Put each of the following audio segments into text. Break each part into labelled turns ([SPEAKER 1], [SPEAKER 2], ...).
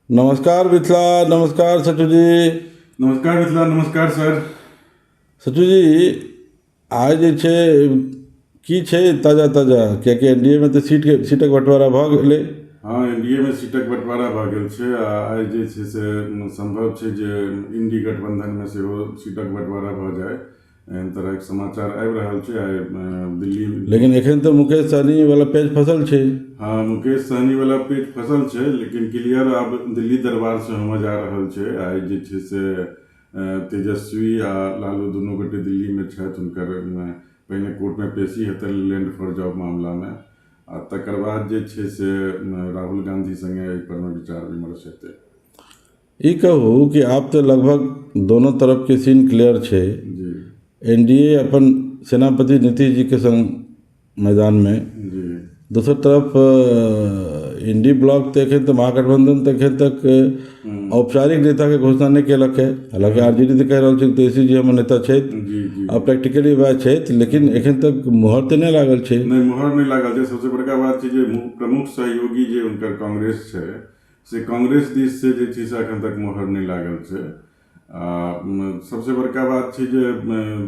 [SPEAKER 1] नमस्कार मिथिला, नमस्कार सचू जी।
[SPEAKER 2] नमस्कार मिथिला, नमस्कार सर।
[SPEAKER 1] सचू जी, आइ जे छै की छै ताजा ताजा, कियाकि एनडीए मे तऽ सीटक बंटवारा भऽ गेलै।
[SPEAKER 2] हँ, एनडीए मे सीटक बंटवारा भऽ गेल छै आ आइ जे छै से सम्भव छै जे इंडी गठबंधनमे सेहो सीटक बंटवारा भऽ जाय, एहन तरहक समाचार आबि रहल छै आइ दिल्ली।
[SPEAKER 1] लेकिन एखन तऽ मुकेश सहनी वाला पेज फसल छै।
[SPEAKER 2] हँ, मुकेश सहनी वाला पेज फसल छै, लेकिन क्लियर आब दिल्ली दरबारसँ होमय जा रहल छै। आइ जे छै से तेजस्वी आ लालू दुनू गोटे दिल्लीमे छथि। हुनकर पहिने कोर्टमे पेशी हेतनि लैंड फॉर जॉब मामलामे आ तकर बाद जे छै से राहुल गांधी संगे एहि परमे विचार विमर्श हेतै।
[SPEAKER 1] ई कहू कि आब तऽ लगभग दोनो तरफके सीन क्लियर छै।
[SPEAKER 2] जी।
[SPEAKER 1] एनडीए अपन सेनापति नीतीश जीके संग मैदानमे,
[SPEAKER 2] जी।
[SPEAKER 1] दोसर तरफ इंडी ब्लॉक तऽ एखन तऽ महागठबंधन तऽ एखन तक औपचारिक नेताके घोषणा नहि केलक है। हालाँकि आरजेडी तऽ कहि रहल छै तेजस्वी जी हमर नेता छथि
[SPEAKER 2] जी जी
[SPEAKER 1] आ प्रैक्टिकली वएह छथि, लेकिन एखन तक मोहर तऽ नहि लागल छै।
[SPEAKER 2] नहि, मोहर नहि लागल छै। सबसे बड़का बात छै जे प्रमुख सहयोगी जे हुनकर कांग्रेस छै, से कांग्रेस दिस से जे छै से एखन तक मोहर नहि लागल छै। आ सबसे बड़का बात छै जे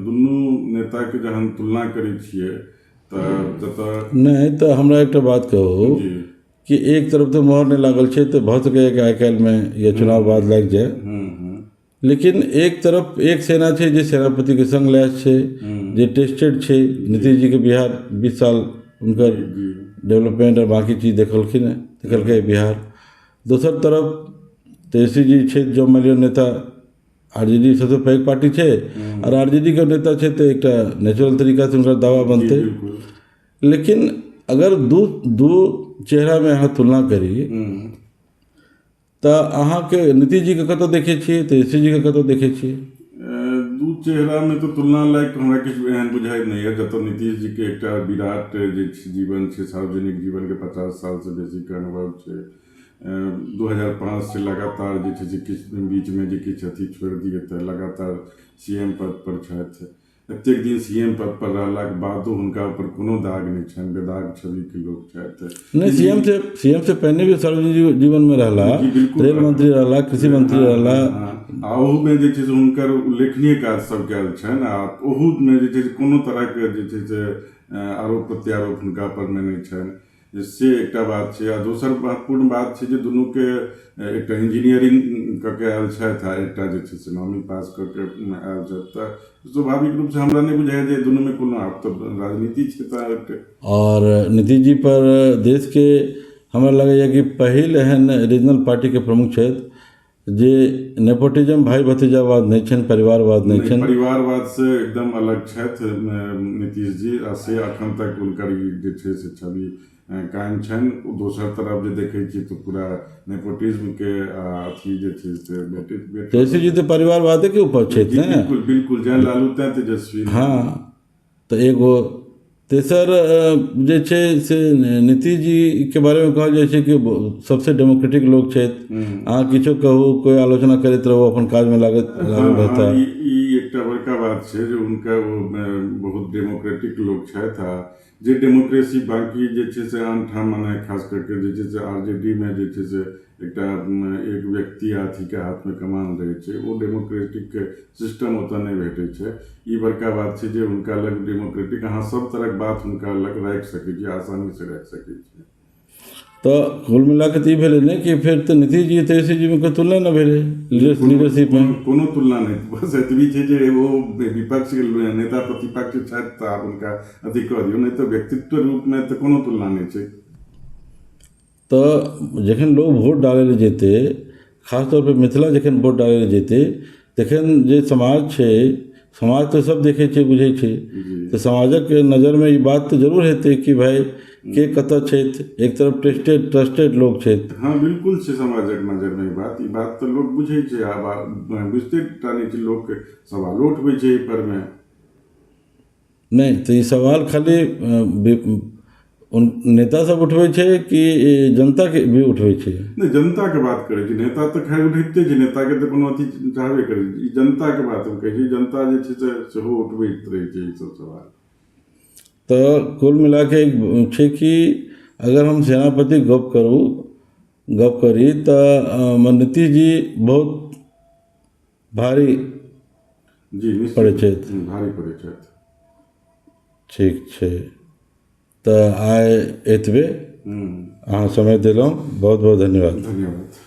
[SPEAKER 2] दुनू नेताके जहन तुलना करै छियै तऽ जतऽ
[SPEAKER 1] नहि तऽ हमरा एकटा बात कहू
[SPEAKER 2] जी।
[SPEAKER 1] कि एक तरफ तऽ मोहर नहि लागल छै तऽ भऽ सकैए कि आइ काल्हिमे या चुनाव बाद लागि जाय,
[SPEAKER 2] हूँ हूँ
[SPEAKER 1] लेकिन एक तरफ एक सेना छै जे सेनापतिके संग लैस छै, जे टेस्टेड छै। नीतीश जीके बिहार 20 साल हुनकर
[SPEAKER 2] जी
[SPEAKER 1] डेवलपमेंट आओर बाँकी चीज देखलखिन हँ, देखलकै बिहार। दोसर तरफ तेजस्वी जी छै जो मानि लिअ नेता, आरजेडी सबसँ पैघ पार्टी छै आओर आरजेडी के नेता छै तऽ एकटा नेचुरल तरीकासँ हुनकर दावा बनतै।
[SPEAKER 2] बिल्कुल।
[SPEAKER 1] लेकिन अगर दू दू चेहरामे अहाँ तुलना करी तऽ अहाँके नीतीश जीके कतऽ देखै छियै, तेजस्वी जीके कतऽ देखै छियै?
[SPEAKER 2] दू चेहरामे तऽ तुलना लायक हमरा किछु एहन बुझाइत नहि यऽ। जतऽ नीतीश जीके एकटा विराट जे जीवन छै, सार्वजनिक जीवनके 50 सालसँ बेसीके अनुभव छै, 2005 से लगातार जे छै से किछु बीचमे जे किछु अथी छोड़ि दियै तऽ लगातार सीएम पद पर छथि। एतेक दिन सीएम पद पर रहलाक बादो हुनका ऊपर कोनो दाग नहि छनि, बेदाग छविके लोक छथि।
[SPEAKER 1] नहि, सीएम से पहिने भी सार्वजनिक जीवनमे रहला।
[SPEAKER 2] जी, बिल्कुल।
[SPEAKER 1] रेल मंत्री रहला, कृषि मंत्री रहला।
[SPEAKER 2] हँ, आ ओहूमे जे छै से हुनकर उल्लेखनीय काज सब कयल छनि आ ओहूमे जे छै से कोनो तरहके जे छै से आरोप प्रत्यारोप हुनका पर नहि छनि, से एकटा बात छै। आ दोसर महत्वपूर्ण बात छै जे दुनूके एकटा इंजीनियरिंग कऽ के आयल छथि आ एकटा जे छै से नौवीं पास कऽ के आयल छथि, तऽ स्वाभाविक रूपसँ हमरा नहि बुझाइए जे दुनूमे कोनो, आब तऽ राजनीति छै तऽ
[SPEAKER 1] आओर नीतीश जी पर देशके हमरा लगैए कि पहिल एहन रीजनल पार्टीके प्रमुख छथि जे नेपोटिज्म, भाई भतीजावाद नहि छनि, परिवारवाद नहि छनि।
[SPEAKER 2] परिवारवाद से एकदम अलग छथि नीतीश जी आ से अखन तक हुनकर ई जे छै से छवि कायम छनि। दोसर तरफ जे देखै छी तऽ पूरा नेपोटिज्म के आ अथी जे छै से भेटैत भेट
[SPEAKER 1] तेजस्वी जी तऽ परिवारवादेके ऊपर छथि
[SPEAKER 2] जी।
[SPEAKER 1] ने?
[SPEAKER 2] बिल्कुल बिल्कुल, जैं लालू तैं तेजस्वी।
[SPEAKER 1] हँ, तऽ एगो तेसर जे छै से नीतीश जीके बारेमे कहल जाइ छै कि सबसँ डेमोक्रेटिक लोक छथि। अहाँ किछो कहू, कोइ आलोचना करैत रहू, अपन काजमे लागत लागल रहता।
[SPEAKER 2] ई ई एकटा बड़का बात छै जे हुनका ओ बहुत डेमोक्रेटिक लोक छथि आ जे डेमोक्रेसी बाँकी जे छै से आन ठाम, मने खास करके जे छै से आरजेडी मे जे छै से एकटा एक व्यक्ति अथीके हाथमे कमान रहै छै, ओ डेमोक्रेटिक सिस्टम ओतऽ नहि भेटै छै। ई बड़का बात छै जे हुनका लग डेमोक्रेटिक, अहाँ सब तरहक बात हुनका लग राखि सकै छी, आसानीसँ राखि सकै छी।
[SPEAKER 1] तऽ कुल मिला कऽ तऽ ई भेलै ने कि फेर तऽ नीतीश जी तेजस्वी जीमे कोइ तुलना नहि भेलै लीडरशिपमे।
[SPEAKER 2] कोनो तुलना नहि, बस एतबी छै जे ओ विपक्ष के नेता प्रतिपक्ष छथि तऽ आब हुनका अथी कऽ दियौ, नहि तऽ व्यक्तित्व रूपमे तऽ कोनो तुलना नहि छै।
[SPEAKER 1] तऽ जखन लोक वोट डालै लए जेतै, खास तौर पर मिथिला जखन वोट डालै लए जेतै, तखन जे समाज छै, समाज तऽ सब देखै छै, बुझै छै, तऽ समाजक नजरमे ई बात तऽ जरूर हेतै कि भाय के कतऽ छथि। एक तरफ टेस्टेड ट्रस्टेड लोक छथि।
[SPEAKER 2] हँ, बिल्कुल छै समाजक नजरमे ई बात। ई बात तऽ लोक बुझै छै। आब बुझिते टा नहि छै, लोक सवालो उठबै छै एहि परमे।
[SPEAKER 1] नहि तऽ ई सवाल खाली नेता सब उठबै छै कि जनताके भी उठबै छै?
[SPEAKER 2] नहि, जनताके बात करै छी। नेता तऽ खैर उठैते छै, नेताके तऽ कोनो अथी चाहबे करै। ई जनताके बात हम कहै छी। जनता जे छै से सेहो उठबैत रहै छै ई सब सवाल।
[SPEAKER 1] तऽ कुल मिलाके छै कि अगर हम सेनापति गप करू गप करी तऽ नीतीश जी बहुत भारी
[SPEAKER 2] जी निश्चित
[SPEAKER 1] पड़ै छथि।
[SPEAKER 2] भारी पड़ै छथि।
[SPEAKER 1] ठीक छै, तऽ आइ एतबे। अहाँ समय देलहुँ, बहुत बहुत धन्यवाद।
[SPEAKER 2] धन्यवाद।